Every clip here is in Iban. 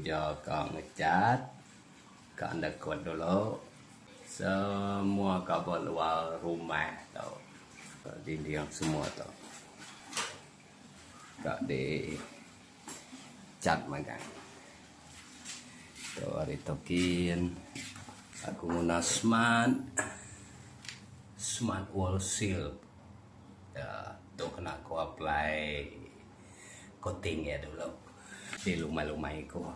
kereja ka ngecat ka undercoat dulu semua ka ba luar rumah tu dinding semua tu ka di cat magang. Tu ari tokin aku nguna smart smart wall seal tu kena ku apply coating iya dulu ti lumai lumai ku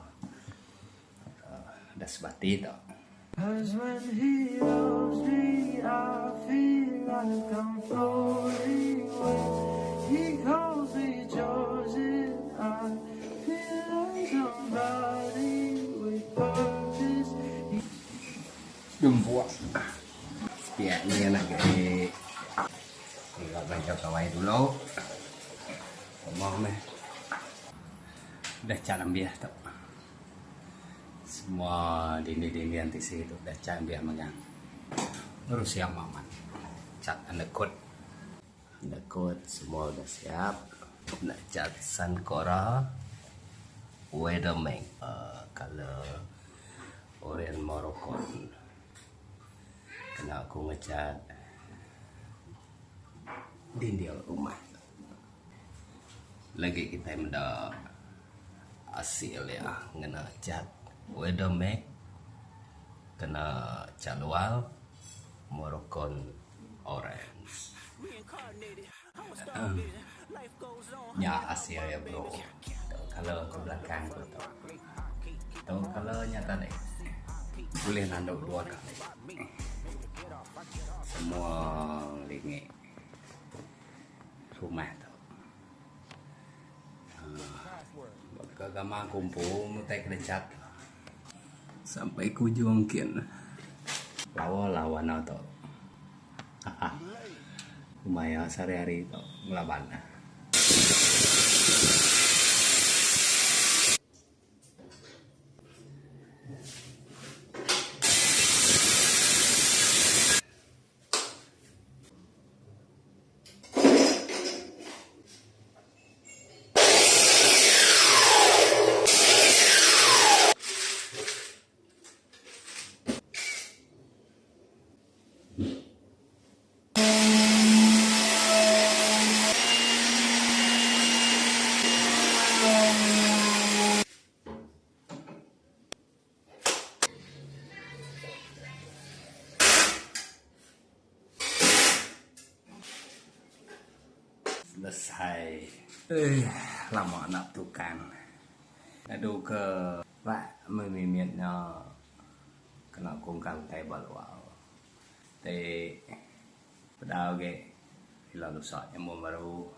dah sebati tu. Gempuk sepiak nyin agi ila belajar gawai dulu. Pemah meh udah cat ambih tu. Semua dinding-dinding ti sigi tu udah cat ambih megang. Baru siap amat cat undercoat. Undercoat semua udah siap. Nak cat Sankora Weathermax uhh colour Orient Moroccan. Kena aku ngecat dinding rumah. Lagi kitai meda asil iya ngena cat weathermax kena cat luar moroccan orange. Nya asil iya bro. Colour ke belakang ku tu. Tu colour nya tadi bulih nandu dua kali. Semua lingik. Rumah tu. Baka gamal kumpu mutai kena cat sampai ke ujung kin. Lawa lawa anu tu. Haha. Maya sehari-hari tu ngelaban. Selesai. Eh, lama nak tukang. Ngadu ke rak memimit nya kena kungkang tai ba luar. Ti peda agi ila lusa nyambung baru.